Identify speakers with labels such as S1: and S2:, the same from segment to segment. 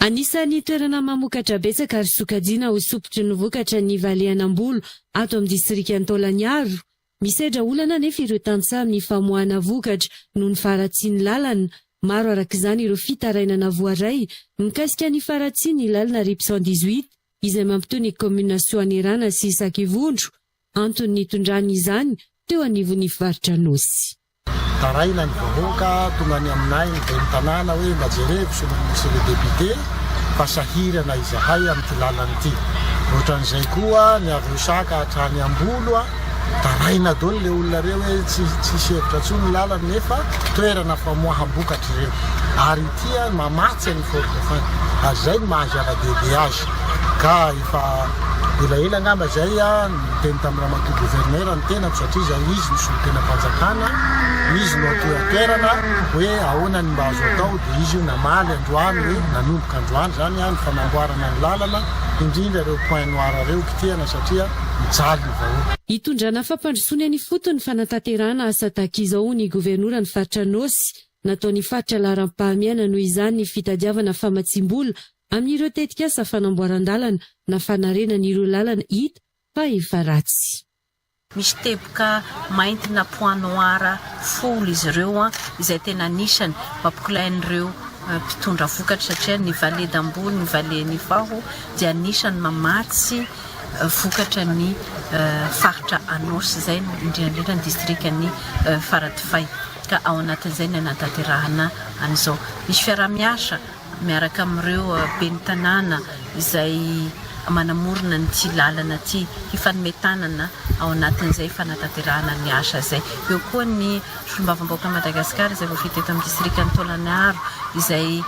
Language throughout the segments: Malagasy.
S1: Anisan'ny toerana mamokatra betsaka ary sokajiana ho sompitry ny vokatra ny valean'Ambolo ato amin'ny distrikan'i Taolagnaro. Misedra olana anefa ireo tantsaha amin'ny famoahana vokatra noho ny faharatsian'ny lalana. Maro araka izany ireo fitarainana voaray mikasika ny faharatsian'ny lalana RIP 118 izay mampitohy ny kaominina Soanierana sy Sakivondro. Antony nitondrany izany teo anivon'ny faritra Anôsy.
S2: Taraina ny vahoaka, tonga any aminay ny ben'ny tanàna hoe mba jerevo sy monsieur le député fa sahirana izahay amin'ity lalana ity. Ohatran'izay koa ny avy Osaka hatrany Ambolo a, taraina daholo le olona reo hoe tsy tsisy hevitra intsony ny lalana nefa toerana famoaham-bokatra ireo. Ary ity a mamatsy an'i Fort Dauphin ary izay no maha zava-dehibe azy. Ka efa elaela angamba izay aho niteny tamin'i Ramatoa Gouverneur ny tenako satria izay izy no solontenam-panjakana, izy no ato an-toerana hoe ahoana ny mba azo atao dia izy io namaly androany hoe nanomboka androany izany ny fanamboarana ny lalana, indrindra ireo point noir ireo kitihana satria mijaly ny vahoaka.
S1: Hitondrana fampandrosoana eny ifotony ny fanatanterahana asa tahaka izao hoy ny Governoran'ny faritra Anôsy. Nataon'ny faritra laharam-pahamehana noho izany ny fitadiavana famatsiam-bola amin'ireo tetikasa fanamboaran-dalana na fanarenana ireo lalana hita fa efa ratsy.
S3: Misy teboka mainty na point noir folo izy ireo izay tena anisany mampikolain'ireo mpitondra vokatra satria ny vallée d'Amboly, ny vallée n'Ifaho dia anisany mamatsy vokatra ny faritra Anôsy izay indrindra indrindra ny distrikan'i Faradofay ka ao anatin'izay ny hanatanterahana an'izao. Misy fiaraha-miasa miaraka amin'ireo ben'ny tanàna izay manamorona an'ity lalana ity, hifanome tanana ao anatin'izay fanatanterahana ny asa izay. Eo koa ny solombavambahoakan'i Madagasikara izay voafidy teto amin'ny distrikan'i Taolagnaro izay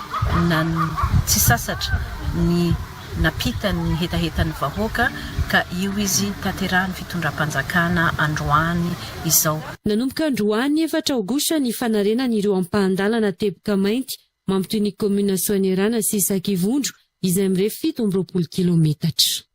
S3: tsy sasatra ny nampita ny hetahetan'ny vahoaka ka io izy tanterahan'ny fitondram-panjakana androany izao.
S1: Nanomboka androany efatra aogositra ny fanarenana ireo ampahan-dalana teboka mainty mampitohy ny kaominina Soanierana sy Sakivondro izay mirefy 27 kilaometatra.